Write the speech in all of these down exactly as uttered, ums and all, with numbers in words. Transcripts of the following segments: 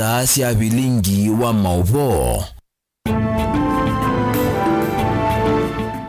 Taa sya vilingi wa maũvoo.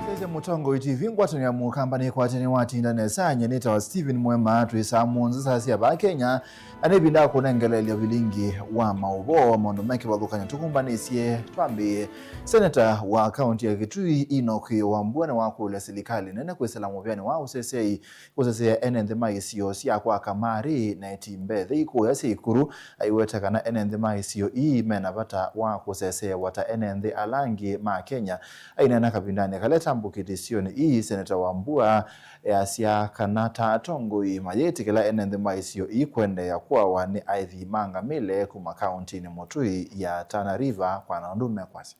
Sese Mũtongoi T V, ngwatanĩo ya Mũkamba nĩkwatene watinda nesa, nye nĩtawa Stephen Mwema, twĩsaa mũonza saa sya vaa Kenya, na nĩ ĩvinda ya kũnengeleelya vilingi wa maũvoo, maũndũ me kĩvathũkany'o tũkũmbanĩsye. Twambĩĩe, seneta wa kaũnti ya Kitui, Enoch Wambua, nĩwakũlya silikalĩ nene kwĩsĩla mũvĩanĩ wa ũseseei kũseseea ene nthĩ ma isio sya kwa Kamari na Ĩtimbe. Ĩkũya sya Ikuru aiweta kana ene nthĩ ma isio ii mena vata wa kũseseewa ta ene nthĩ ala angĩ ma Kenya. Aineena kavindanĩ kala etambũkĩte isionĩ ii, Seneta Wambua easya kana ta atongoi mayĩtĩkĩla ene nthĩ ma isio ii kũendeea kũawa nĩ aithi ma ngamĩle kuma kaũntinĩ mũtũi ya Tana River. Kwa na ũndũ mekwasya.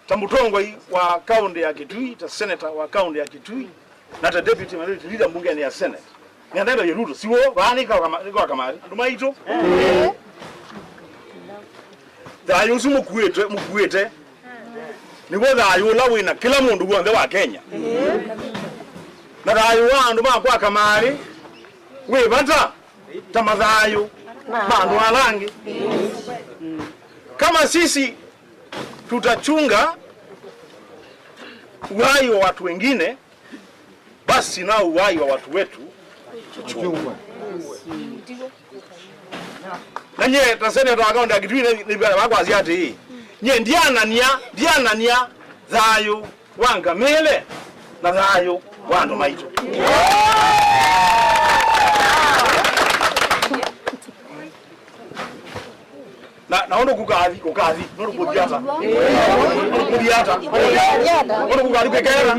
Ta mũtongoi wa kaũntĩ ya Kitui, ta seneta wa kaũntĩ ya Kitui, na ta deputy minority leader mbungenĩ ya Senate, nĩenda ĩtavye Ruto, siw'o vaa nĩ kwa Kama-, nĩ kwa Kamari, andũ maitũ. Thayũ ũsu mũkuĩte, mũkuĩte, nĩw'o thayũ ũla wĩ na kĩla mũndũ w'onthe wa Kenya. Na thayũ wa andũ ma kwa Kamari wĩ vata ta mathayũ ma andũ ala angĩ. Kama sisi tutachunga uhai wa watu wengine, basi nao uhai wa watu wetu uchungwe. Na nyie ta seneta wa kaũntĩ ya Kitui nĩ, nĩ, nĩvakwasya atĩĩ, nyie ndianania, ndianania thayũ wa ngamĩle na thayũ wa andũ maitũ. Na, na ũndũ kũkathi, kũkathi, ũndũ kũthi ata? Ũndũ kũthi ata? Ũndũ kũkathi kwĩkethela.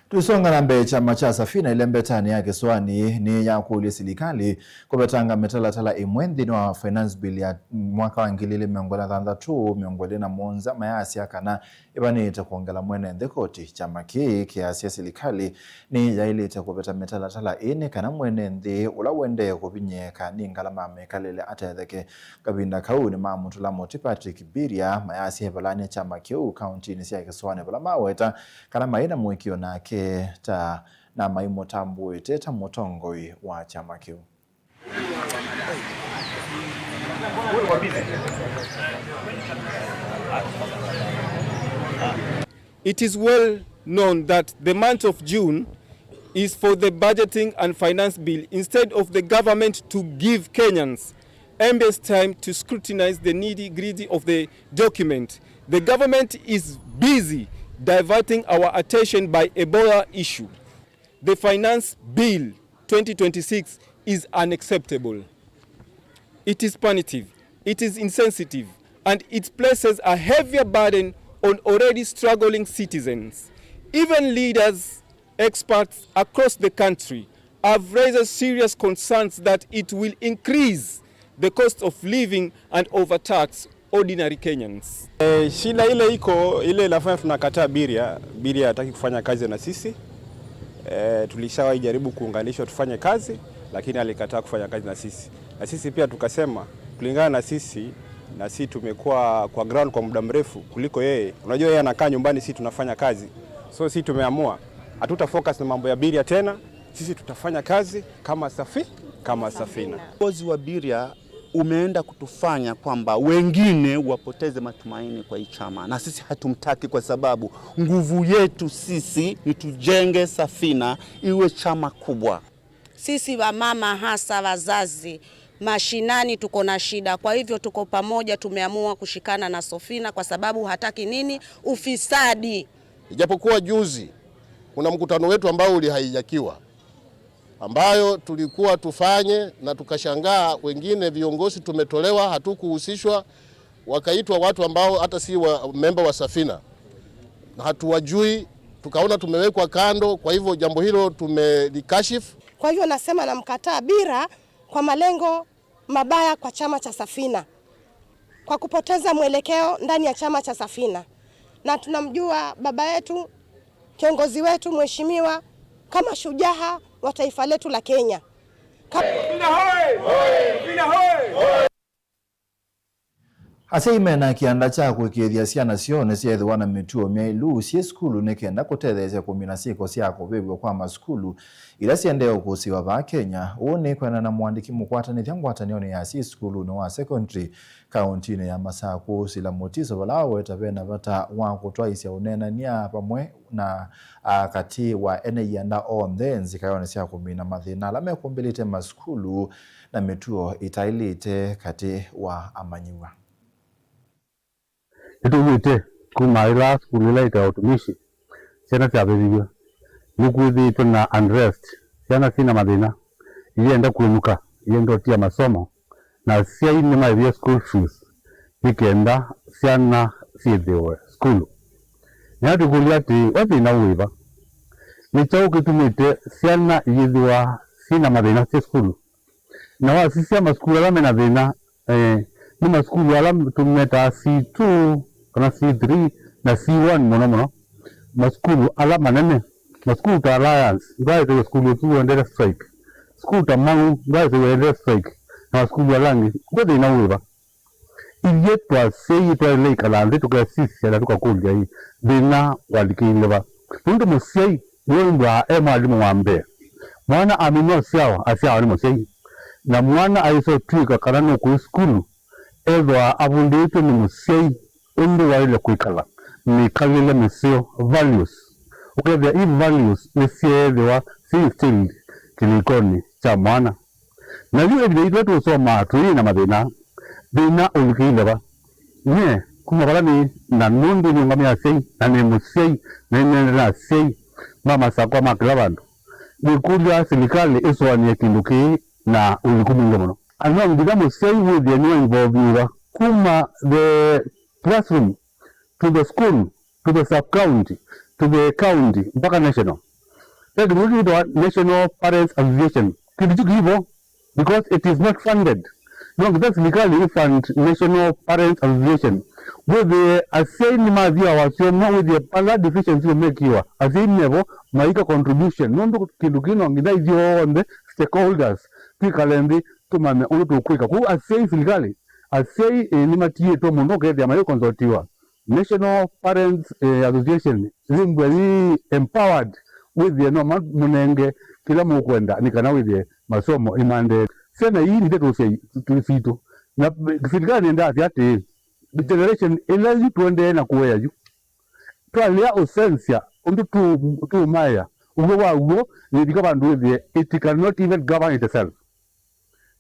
Tũisonga na mbee, kyama kya Safina ĩlembetanĩ ya kĩsũanĩ nĩyakũlya silikalĩ kũvetanga mĩtalatala ĩmwe nthĩnĩ wa Finance Bill ya mwaka wa ngili ili mĩongo ĩlĩ na thanthatũ, mĩongo ĩlĩ na mũonza, mayasya kana ĩvanĩĩte kwongela mwene nthĩ koti. Kyama kĩĩ kĩasya silikalĩ nĩyaĩlĩte kũveta mĩtalatala ĩĩ nĩ kana mwene nthĩ ũla ũendee kũvinyĩĩka nĩ ngalama ya mĩkalĩle atetheke. Kavinda kau nĩmamũtũla mũtĩ Patrick Biria, mayasya evalany'a kyama kĩu kaũntinĩ sya kĩsũanĩ vala maweta kana maĩ na mũĩkĩĩo nake ta na maimũtambũĩte ta mũtongoi wa kyama kĩu. It is well known that the month of June is for the budgeting and finance bill. Instead of the government to give Kenyans M B's time to scrutinize the nitty-gritty of the document, the government is busy diverting our attention by a broader issue. The Finance Bill twenty twenty-six is unacceptable. It is punitive, it is insensitive, and it places a heavier burden on already struggling citizens. Even leaders, experts across the country have raised serious concerns that it will increase the cost of living and overtax ordinary Kenyans. Eh, shida ile iko, ile inafanya tunakataa Biria, Biria hataki kufanya kazi na sisi. Eh, tulishawahi jaribu kuunganishwa tufanye kazi, lakini alikataa kufanya kazi na sisi. Na sisi pia tukasema, kulingana na sisi, na sisi tumekuwa kwa ground kwa muda mrefu kuliko yeye. Unajua yeye anakaa nyumbani, sisi tunafanya kazi. So sisi tumeamua, hatuta focus na mambo ya Biria tena, sisi tutafanya kazi kama Safi-, kama Safina. Uongozi wa Biria umeenda kutufanya kwamba wengine wapoteze matumaini kwa hii chama, na sisi hatumtaki, kwa sababu nguvu yetu sisi ni tujenge Safina iwe chama kubwa. Sisi wamama, hasa wazazi, mashinani tuko na shida. Kwa hivyo tuko pamoja, tumeamua kushikana na Safina kwa sababu hataki nini? Ufisadi. Ijapokuwa juzi kuna mkutano wetu ambao ulihaijakiwa, ambayo tulikuwa tufanye na tukashangaa, wengine viongozi tumetolewa, hatukuhusishwa, wakaitwa watu ambao hata si wa, memba wa Safina, na hatuwajui, tukaona tumewekwa kando. Kwa hivyo jambo hilo tumelikashifu. Kwa hivyo nasema namkataa Biria kwa malengo mabaya kwa chama cha Safina, kwa kupoteza mwelekeo ndani ya chama cha Safina. Na tunamjua baba yetu, kiongozi wetu mheshimiwa, kama shujaa wa taifa letu la Kenya. Ka- Safina hoye! Safina hoye! Asyai mena kĩanda kya kũĩkĩĩthya syana syoo nĩsyeethĩwa na mĩtuo myaĩlu syĩ sukulu nĩ kenda kũtetheesya kũmina syĩko sya kũvĩvw'a kwa masukulu ila siendee ũkũsĩĩwa vaa Kenya. Ũu nĩ kwendana na mũandĩki mũkwatanĩthya ngwatanĩonĩ ya asyai sukulunĩ wa sekondilĩ kaũntĩnĩ ya Masakũ, Sila Mutiso, vala waweta ve na vata wa kũtwaĩĩsya ũneenany'a vamwe na, a, katĩ wa ene ianda onthe nzĩkaĩonĩ sya kũmina mathĩna ala mekũmbĩlĩte masukulu na mĩtuo ĩtaĩlĩte katĩ wa amanyĩw'a. Nĩtũw'ĩte kuma ĩla sukulu ĩla ĩtawa Utumishi syana syavĩviw'e, nĩkwĩthĩĩtwe na unrest, syana syĩna mathĩna, iyenda kwĩnũka, iyenda ũtia masomo, na asyai nĩmaĩvie school fees nĩ kenda syana syĩthĩwe sukulu. Na tũkũlya atĩĩ, we thĩna wĩva? Nĩ kyaũ kĩtumĩte syana iyĩthĩwa syĩna mathĩna syĩ sukulu? Na wasisya masukulu ala mena thĩna, eh, nĩ masukulu ala tũmetaa C two kana C three na C one mũno mũno. Masukulu ala manene, masukulu ta Alliance, ndwaĩthĩwe sukulu ũsu ũendete strike. Sukulu ta Mang'u, ndwaĩthĩwe ũendete strike. Na masukulu ala angĩ, kwĩ thĩna wĩva? Ithyĩ twasyaie twaĩle ĩkala nthĩ tũkesisya na tũkakũlya ĩ, thĩna walikĩile va? Nũndũ mũsyai nĩwe ũmbaa e mwalimũ wa mbee. Mwana amina ũsyawa, asyawa nĩ mũsyai. Na mwana aĩsa ũtw'ĩka kana nũkũĩ sukulu, ethĩwa avundĩtw'e nĩ mũsyai ũndũ waĩle kwĩkala, mĩkalĩle mĩseo, values. Ũkethĩa i values nĩsyeethĩwa syĩ instilled kĩlĩkonĩ kya mwana. Na yu ĩvinda yĩĩ tũla tũũsomaa tũyĩ na mathĩna, thĩna ũlikĩile va? Nyie, kuma vala nĩĩ, na nũndũ nĩũngamĩe asyai, na nĩ mũsyai, na nĩneende na asyai ma masakwa ma kĩla vandũ, nĩkũlya silikalĩ ĩsũanĩe kĩndũ kĩĩ na ũliku mwingĩ mũno. Na no nginya mũsyai wĩthĩe nĩwainvolviwa kuma the classroom to the school, to the sub-county, to the county, mpaka national. Ve kĩndũ kĩtawa National Parents Association. Kĩndũ kyu kĩivo, because it is not funded. No nginya silikalĩ ĩ fund National Parents Association. Wĩthĩe asyai nĩmathiawa wasyomo, wĩthĩe pala decisions iũmekiwa, asyai mevo maika contribution. Nũndũ kĩndũ kĩĩ no nginya ithyonthe stakeholders twĩkale nthĩ tũmanye ũndũ tũkwĩka. Kwoou asyai silikalĩ, asyai, ĩ, nĩmatiĩtwe mũno ũkethĩa mayũkonsultiwa. National Parents, eh, Association yĩmbwe yĩ empowered, wĩthĩe no mamũnenge kĩla mũkwenda nĩ kana wĩthĩe masomo ĩmaendee. Syana ii nĩ ndeto sya i-, tu-, sitũ. Na silikalĩ nĩendaa asya atĩĩ, generation ĩla yu tũendee na kũea yu, twalea ũsenzya ũndũ tũ-, tũũmaea, ũw'o wa w'o yĩvika vandũ wĩthĩe it cannot even govern itself.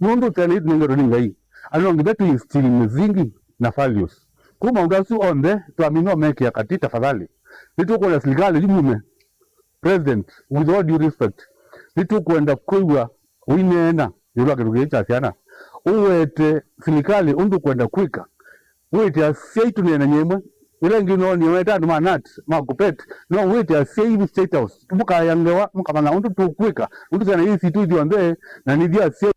Nũndũ syana ii tũnengetwe nĩ Ngai, na no nginya tũinstill mĩsingi na values. Kwoou maũndũ asu onthe twamina ũmekĩa katĩ, tafadhali, nĩtũkwenda silikalĩ yu yume, President, with all due respect, nĩtũkwenda kwĩw'a ũineena ĩũlũ wa kĩndũ kĩĩ kya syana. Ũwete silikalĩ ũndũ ũkwenda kwĩka. Wĩte asyai tũneenany'e ĩmwe. Ĩla ĩngĩ noonie weta andũ ma nat, ma KUPPET, no wĩte asyai State House. Mũkaea ngewa, mũkamanya ũndũ tũkwĩka. Nũndũ syana ii sitũ ithyonthe, na nĩthyĩ asyai.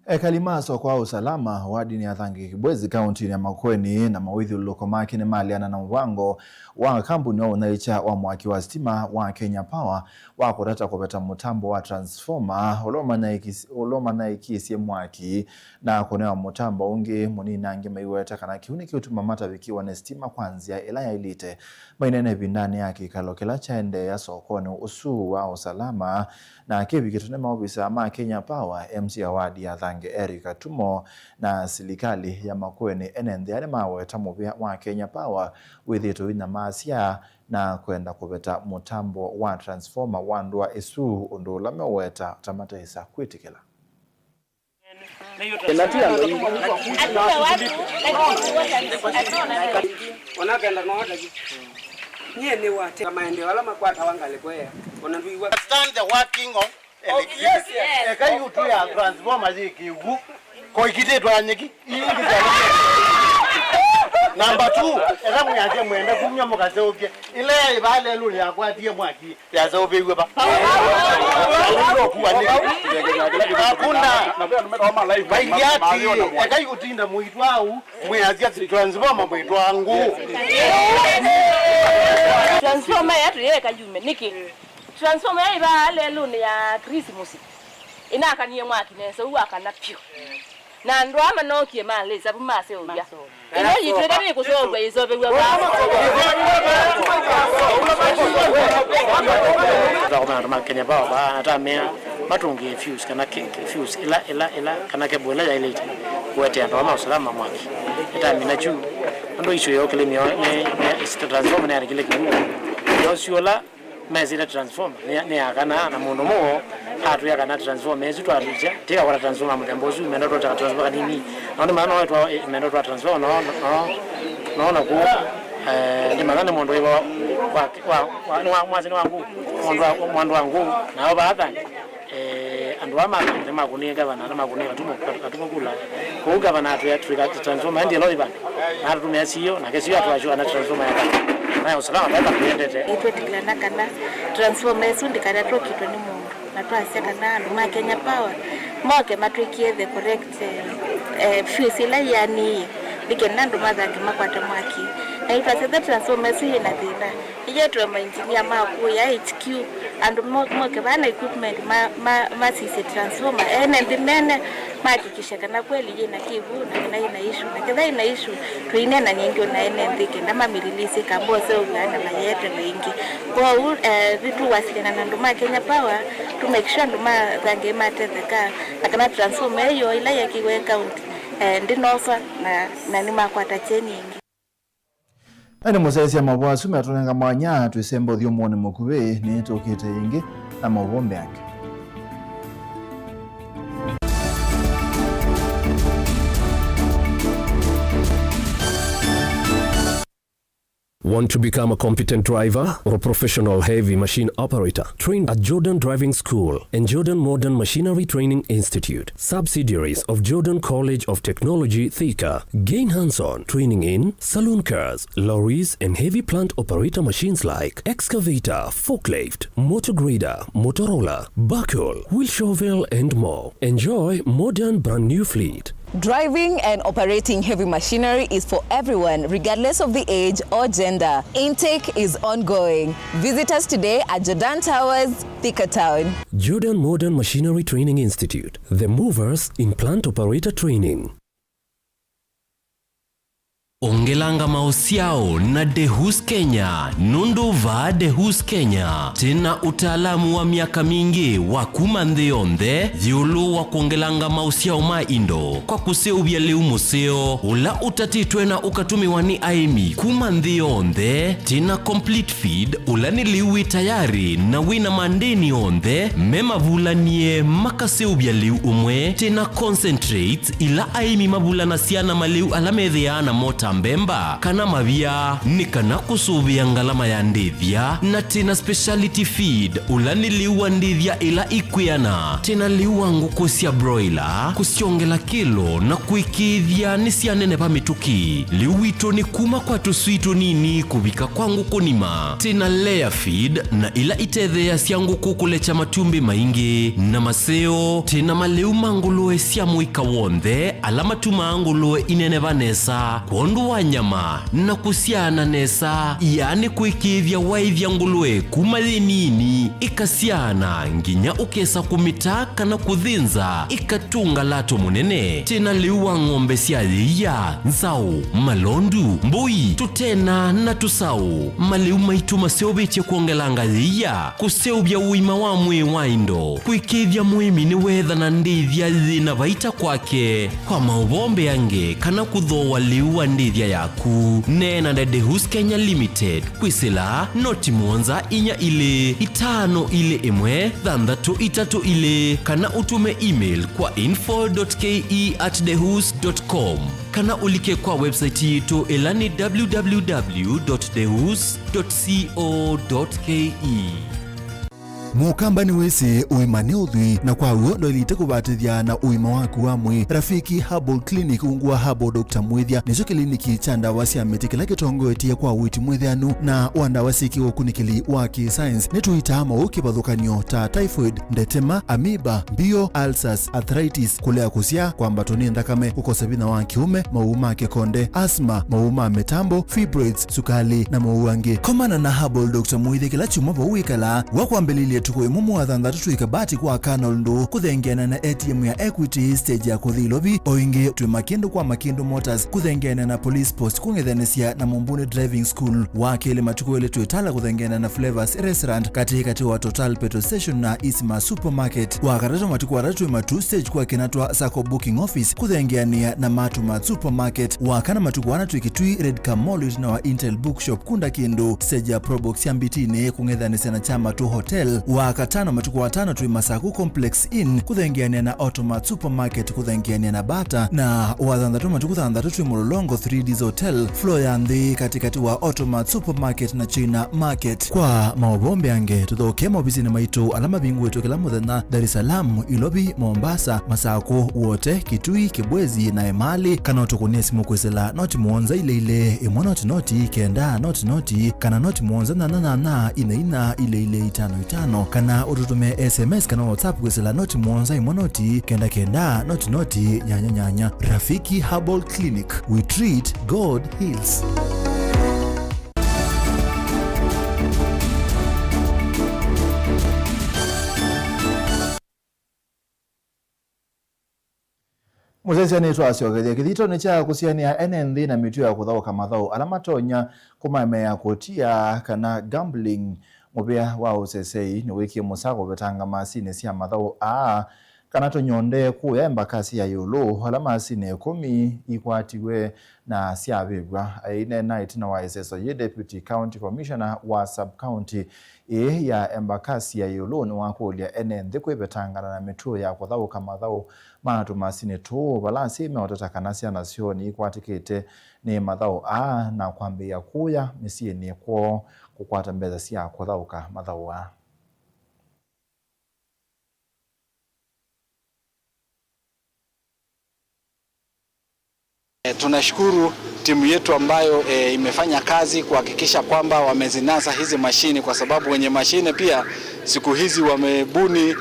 Ekali ma soko wa Usalama, wadinĩ ya Thangi Kibwezi, kaũntĩnĩ ya Makueni, na mawĩthyũlũlũko make nĩmaleana na mũvango wa kambuni wa ũnyaĩĩkya wa mwaki wa sitima wa Kenya Power wa kũtata kũveta mũtambo wa transformer ũla ũmanyaĩkis-, ũla ũmanyaĩkĩsye mwaki na kũnewa mũtambo ũngĩ mũnini. Angĩ maiweta kana kĩu nĩkĩũtuma matavikĩwa nĩ sitima kwa nzĩa ĩla yaĩlĩte. Maineena ĩvindanĩ ya kĩkalo kĩla kyaendeea sokonĩ ũsu wa Usalama na kĩvikĩtwe nĩ maovisa ma Kenya Power, M C a wadi ya Thangi Eric Katumo, na silikalĩ ya Makueni ene nthĩ nĩmaweta mũvĩa wa Kenya Power wĩthĩĩtwe ũinyamasya na kwenda kũveta mũtambo wa transformer wa ndũa ĩsu, ũndũ ũla meũweta ta mataĩsa kwĩtĩkĩla. Onakenda noota yu. Nyie nĩ wate maendeeo ala makwatawa ngalĩko ea. Ona ndũiwa. Understand the working of electricity. Eka yu tu ya transformer yĩ kĩw'ũ. Ko ikitĩtwa nyeki. Ii nĩ sya. Number two, eka mwĩasya mwenda kumya mũkaseũvye. Ĩla yaĩ vaa lelũnĩ yakwatie mwaki, yaseũvĩw'e va? Hakuna. Vailye ati, ekai kũtinda mũitwaa ũu, mwĩasya transformer mwĩtwaa ngũ. Transformer yatũ yeka yume nĩkĩ? Transformer yaĩ vaa lelũnĩ ya Chris mũsyĩ. Ĩnakanie mwaki nesa, ũu wakana pyũ. Na andũ aa manookie malĩ ĩsavu maseũvya. Ĩno yitũ ĩla nĩkũseũvw'a ĩseũvĩw'a vaa? Twakomana na Kenya Power vaa, natamea matũngĩe fuse kana ke-, ke-, fuse ĩla, ĩla, ĩla, kana cable ĩla yaĩlĩte kũetea andũ aa ma ũsalama mwaki. Ĩtamina kyu, nũndũ issue yookĩlĩ nĩ, nĩ, nĩ, transformer nĩyanĩkĩle kĩw'ũ. Yosi ũla mesĩte transformer nĩ, nĩ ya kana, na mũndũ mũo atwĩa kana transformer ĩsu twalĩkya, tĩkakwata transformer mũthemba ũsu, menda twataka transformer kanini. Nao nĩ maana no twa, eh, menda twa transformer, no, no, no, na kũu, eh, nĩ maana nĩ mũndũ wĩ wa, wa, wa, wa, nĩ wa, mwasĩ nĩ wa ngũ, mũndũ wa, mũndũ wa ngũ, nao vaatha. Eh, andũ aa ma county nĩmakũnĩe gavana, nĩmakũnĩe Katumo, Katumo kula. Kwoou gavana atwĩa tũika transformer endie lori vana. Na atũtũmĩa C E O, nake C E O atũassure na transformer ya kana. Na ya ũsalama, tata twendete. Nĩtwĩtĩkĩlana kana transformer ĩsu ndĩkathatũkĩtwe nĩ mũndũ. Na twasya kana andũ ma Kenya Power moke matwĩkĩe the correct, eh, eh, fuse ĩla yĩanĩie, nĩ kenda andũ mathange makwate mwaki. Na ĩtwasya the transformer ĩsu yĩna thĩna. Ĩyetwe mainjinia ma kũya H Q, andũ mo-, moke vaa na equipment ma, ma, masisye transformer. Ene nthĩ mene mahakikishe kana kweli yĩna kĩw'ũ na kana yĩna issue. Na ketha yĩna issue, tũineenany'a ĩngĩ na ene nthĩ kenda mamĩlilisye kamba ũseũvya na mayetwe maingĩ. Kwoou, eh, nĩtũwasiliana na andũ ma Kenya Power, to make sure andũ ma Thangei matetheka, na kana transformer ĩyo ĩla yekiwe county, eh, ndĩnosa na, na nĩmakwata kyeni ĩngĩ. Ene mũsyaĩĩsya mavoo asu metũnenga mwanya twĩsembe ũthyũmũonĩ mũkuvĩ, nĩtũkĩte ĩngĩ na maũvoo mbeange. Want to become a competent driver or professional heavy machine operator? Train at Jordan Driving School and Jordan Modern Machinery Training Institute, subsidiaries of Jordan College of Technology, Thika. Gain hands-on training in saloon cars, lorries, and heavy plant operator machines like excavator, forklift, motor grader, motor roller, backhoe, wheel shovel, and more. Enjoy modern brand new fleet. Driving and operating heavy machinery is for everyone, regardless of the age or gender. Intake is ongoing. Visit us today at Jordan Towers, Thika Town. Jordan Modern Machinery Training Institute, the movers in plant operator training. Ongelanga maũsyao na Dehus Kenya, nũndũ vaa Dehus Kenya twĩ na ũtaalamu wa myaka mingĩ wa kuma nthĩ yonthe ĩũlũ wa kwongelanga maũsyao ma indo kwa kũseũvya lĩu mũseo ũla ũtatĩtwe na ũkatũmĩwa nĩ aĩmi kuma nthĩ yonthe. Twĩ na complete feed, ũla nĩ lĩu wĩ tayarĩ na wĩ na mandĩni onthe me mavulanie makaseũvya lĩu ũmwe. Twĩ na concentrates, ila aĩmi mavulanasya na malĩu ala methĩaa namo ta mbemba kana mavia, nĩ kana kũsũvĩa ngalama ya ndĩthya. Na twĩ na speciality feed, ũla nĩ lĩu wa ndĩthya ila ikwĩana. Twĩ na lĩu wa ngũkũ sya broiler, kũsyongela kĩlo na kũĩkĩĩthya nĩsyaneneva mĩtũkĩ. Lĩu witũ nĩ kuma kwa tũswii tũnini kũvika kwa ngũkũ nima. Twĩ na layer feed na ila itetheeasya ngũkũ kũlekya matumbĩ maingĩ. Na maseo, twĩ na malĩu ma ngũlũe sya mũika w'onthe, ala matumaa ngũlũe ineneva nesa kwondũ wa nyama na kũsyaana nesa, yaani kũĩkĩĩthya waĩthya ngũlũe kuma yĩ nini ĩkasyaana nginya ũkesa kũmĩta kana kũthĩnza ĩkatũnga lato mũnene. Twĩ na lĩu wa ng'ombe sya yĩia, nzaũ, malondu, mbũi, tũtena na tũsaũ. Malĩu maitũ maseũvĩtye kwongelanga yĩia, kũseũvya ũima wa mwĩĩ wa indo, kũĩkĩĩthya mũĩmi nĩweethana ndĩthya yĩ na vaita kwake. Kwa maũvoo mbeange kana kũthooa lĩu wa ndĩthya yaku, neena na Dehus Kenya Limited kwĩsĩla noti mũonza inya ilĩ itano ilĩ ĩmwe thanthatũ itatũ ilĩ, kana ũtũme email kwa info dot K E at dehus dot com, kana ũlike kwa website yitũ ĩla nĩ w w w dot dehus dot co dot K E. Mũkamba nĩwĩsĩ ũima nĩ ũthwii, na kwa w'o ndwaĩlĩte kũvatĩthya na ũima waku wa mwĩĩ. Rafiki Herbal Clinic ungu wa Herbal Doctor Mwĩthya nĩkyo kĩliniki kya ndawa sya mĩtĩ kĩla kĩtongoetye kwa ũiiti mwĩthĩanu na wa ndawa syĩkĩwe ũkunĩkĩli wa kĩ-science. Nĩtũitaa maũũ kĩvathũkany'o ta typhoid, ndetema, amoeba, mbio, ulcers, arthritis, kũlea kũsyaa, kwambatwa nĩ nthakame, kũkosa vinya wa kĩũme, maũũ ma kĩkonde, asthma, maũũ ma mĩtambo, fibroids, sukali, na maũũ angĩ. Komana na Herbal Doctor Mwĩthya kĩla kyumwa vau wĩkalaa. Wakwambĩlĩlye Tukũ ĩmwe mwa thanthatũ twĩ Kabati kwa Colonel Ndũ kũthengeana na A T M ya Equity stage ya kũthi Ilovi. O ĩngĩ twĩ Makĩndũ kwa Makĩndũ Motors kũthengeana na Police Post kũng'ethanĩsya na Mumbuni Driving School. Wa kelĩ matukũ elĩ twĩ Tala kũthengeana na Flavors Restaurant katĩ katĩ wa Total Petrol Station na Isma Supermarket. Wa katatũ matukũ atatũ twĩ Matuu stage kwa Kinatwa Sacco Booking Office kũthengeanĩa na Matuma Supermarket. Wa kana matukũ ana twĩ Kitui Red Car Mall ĩtina wa Intel Bookshop kunda kĩndũ stage ya Probox ya Mbitini kũng'ethanĩsya na Kyamatu Hotel. Wa katano matukũ atano twĩ Masaku Complex Inn kũthengeanĩa na Automat Supermarket kũthengeanĩa na Bata, na wa thanthatũ matukũ thanthatũ twĩ Mũlolongo three Ds Hotel floor ya nthĩ katĩkatĩ wa Automat Supermarket na China Market. Kwa maũvoo mbeange tũthoke maovisinĩ maitũ ala mavingũĩtwe kĩla mũthenya Dar es Salaam, Ilovi, Mombasa, Masaku, Wote, Kitui, Kibwezi na Emali, kana ũtũkũnĩe simũ kwĩsĩla noti mũonza ilĩ ilĩ ĩmwe noti noti kenda noti noti, kana noti mũonza nyanya nyanya ine ina ilĩ ilĩ itano itano, kana ũtũtũmĩe S M S kana WhatsApp kwĩsĩla noti mũonza ĩmwe noti kenda kenda noti noti nyanya nyanya. Rafiki Herbal Clinic, we treat, God heals. Mũsesya nĩtwasyokeethya kĩthitonĩ kya kũsianĩa ene nthĩ na mĩtuo ya kũthaũka mathaũ ala matonya kũmaemeea kũtia kana gambling. Mũvĩa wa ũsesei nĩwĩkie mũsako ũvetanga masinĩ sya mathaũ aa kana tũnyonde kũya embakasi ya ĩũlũ, ala masinĩ ĩkũmi ikwatiwe na syavĩvw'a. Aineena ĩtina wa ĩseso yĩĩ, Deputy County Commissioner wa Sub-County ĩĩ ya Embakasi ya ĩũlũ nĩwakũlya ene nthĩ kwĩvetangana na mĩtuo ya kũthaũka mathaũ ma tũmasinĩ tũũ, vala asyai meũtata kana syana syoo nĩikwatĩkĩte nĩ mathaũ aa na kwambĩĩa kũya mĩsyĩnĩ kwoo kũkwata mbesa sya kũthaũka mathaũ aa. E, tunashukuru timu yetu ambayo, e, imefanya kazi kuhakikisha kwamba wamezinasa hizi mashine, kwa sababu wenye mashine pia siku hizi wamebuni,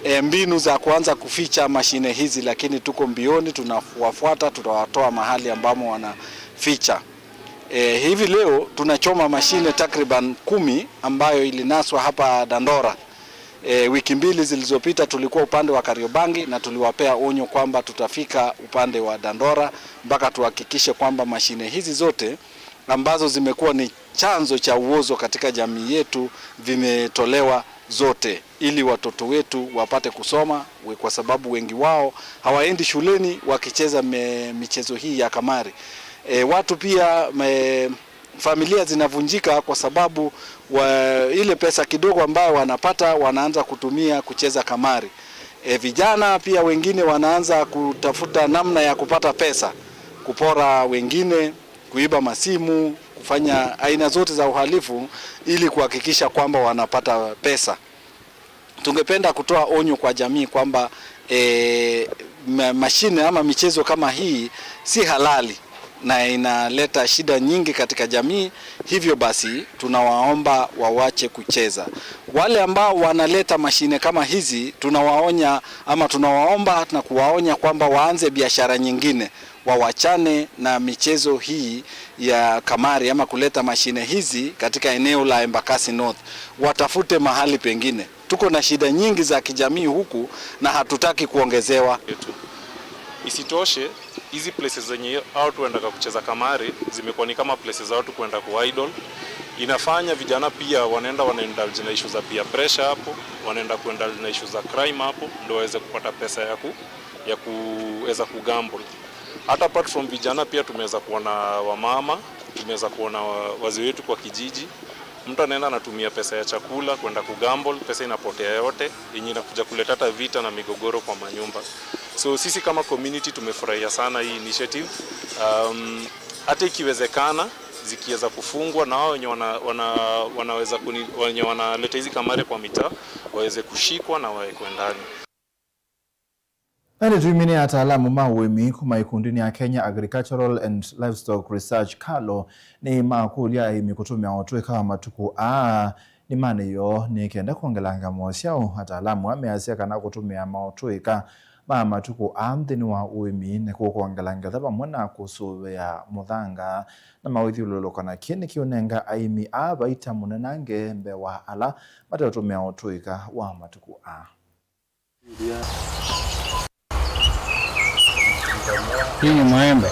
e, mbinu za kuanza kuficha mashine hizi, lakini tuko mbioni, tunawafuata, tutawatoa mahali ambamo wanaficha. E, hivi leo tunachoma mashine takriban kumi ambayo ilinaswa hapa Dandora. E, wiki mbili zilizopita tulikuwa upande wa Kariobangi na tuliwapea onyo kwamba tutafika upande wa Dandora mpaka tuhakikishe kwamba mashine hizi zote ambazo zimekuwa ni chanzo cha uozo katika jamii yetu vimetolewa zote, ili watoto wetu wapate kusoma, we-, kwa sababu wengi wao hawaendi shuleni wakicheza me-, michezo hii ya kamari. E, watu pia me-, familia zinavunjika kwa sababu wa, ile pesa kidogo ambayo wanapata wanaanza kutumia kucheza kamari. E, vijana pia wengine wanaanza kutafuta namna ya kupata pesa, kupora wengine, kuiba masimu, kufanya aina zote za uhalifu ili kuhakikisha kwamba wanapata pesa. Tungependa kutoa onyo kwa jamii kwamba, e, ma-, mashine ama michezo kama hii si halali na inaleta shida nyingi katika jamii. Hivyo basi, tunawaomba wawache kucheza. Wale ambao wanaleta mashine kama hizi, tunawaonya ama tunawaomba na kuwaonya kwamba waanze biashara nyingine, wawachane na michezo hii ya kamari ama kuleta mashine hizi katika eneo la Embakasi North. Watafute mahali pengine. Tuko na shida nyingi za kijamii huku na hatutaki kuongezewa. Yetu. Isitoshe, hizi places zenye watu huendaka kucheza kamari zimekuwa ni kama places za watu kuenda ku idle. Inafanya vijana pia wanaenda, wanaindulge na issue za peer pressure hapo, wanaenda kuindulge na issue za crime hapo, ndio waweze kupata pesa ya ku-, ya kuweza kugamble. Hata apart from vijana, pia tumeweza kuona wamama, tumeweza kuona wa-, wazee wetu kwa kijiji. Mtu anaenda anatumia pesa ya chakula kwenda kugamble, pesa inapotea yote, yenye inakuja kuleta hata vita na migogoro kwa manyumba. So sisi kama community tumefurahia sana hii initiative. Um, hata ikiwezekana, zikiweza kufungwa na wao wenye wana-, wana-, wanaweza kuni-, wenye wanaleta hizi kamari kwa mitaa, waweze kushikwa na wawekwe ndani. Na nĩtwĩmine ataalamu ma ũĩmi kuma ĩkundinĩ ya Kenya Agricultural and Livestock Research, KALRO, nĩmakũlya aĩmi kũtũmĩa ũtũĩka wa matukũ aa nĩ manĩo nĩ kenda kwongelanga mosyaũ. Ataalamu aa measya kana kũtũmĩa maũtũĩka ma matukũ aa nthĩnĩ wa ũĩmi nĩ kũkwongela ngetha vamwe na kũsũvĩa mũthanga na mawĩthyũlũlũko, na kĩĩ nĩkĩũnenga aĩmi aa vaita mũnenange mbee wa ala mateũtũmĩa ũtũĩka wa matukũ aa. Hii ni maembe.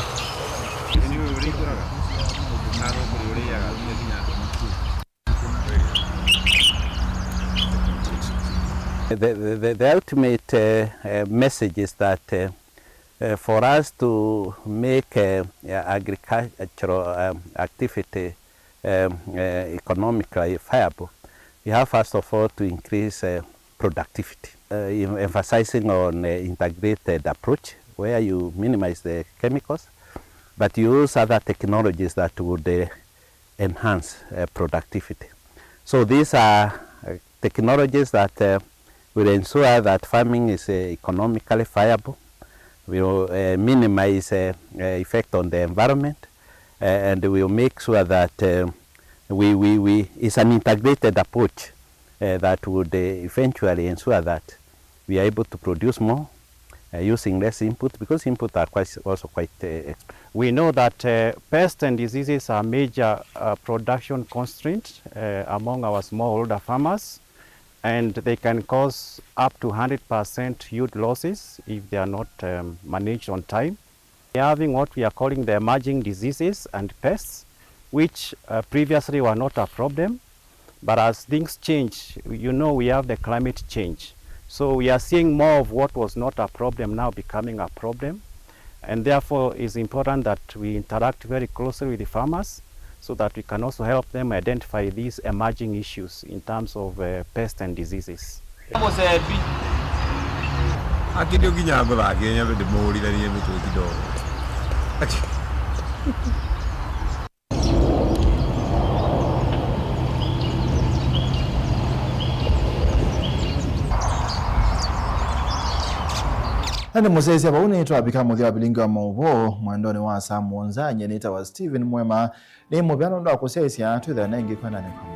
The, the, the, the ultimate uh, uh, message is that uh, uh, for us to make uh, uh, agricultural um, activity um, uh, economically viable, we have first of all to increase uh, productivity, uh, em- emphasizing on uh, integrated approach where you minimize the chemicals, but you use other technologies that would uh, enhance uh, productivity. So these are uh, technologies that uh, will ensure that farming is uh, economically viable, will uh, minimize uh, uh, effect on the environment, uh, and will make sure that uh, we, we, we is an integrated approach uh, that would uh, eventually ensure that we are able to produce more uh, using less input, because input are quite, also quite uh, expensive. We know that uh, pests and diseases are major uh, production constraint uh, among our smallholder farmers, and they can cause up to one hundred percent yield losses if they are not um, managed on time. We are having what we are calling the emerging diseases and pests, which uh, previously were not a problem, but as things change, you know, we have the climate change. So we are seeing more of what was not a problem now becoming a problem, and therefore it's important that we interact very closely with the farmers so that we can also help them identify these emerging issues in terms of uh, pests and diseases. Akĩtĩ nginya ngũthakĩe nyambe ndĩmũũrithanie mĩtwe kidogo. Na nĩ mũsyaĩĩsya vau nĩtwavika mũthya wa vilingi wa maũvoo mwendonĩ wa saa mũonza. Nyie nĩtawa Stephen Mwema. Nĩ mũvea nũndũ wa kũsyaĩĩsya, twĩthĩane ĩngĩ kwendanĩ kwa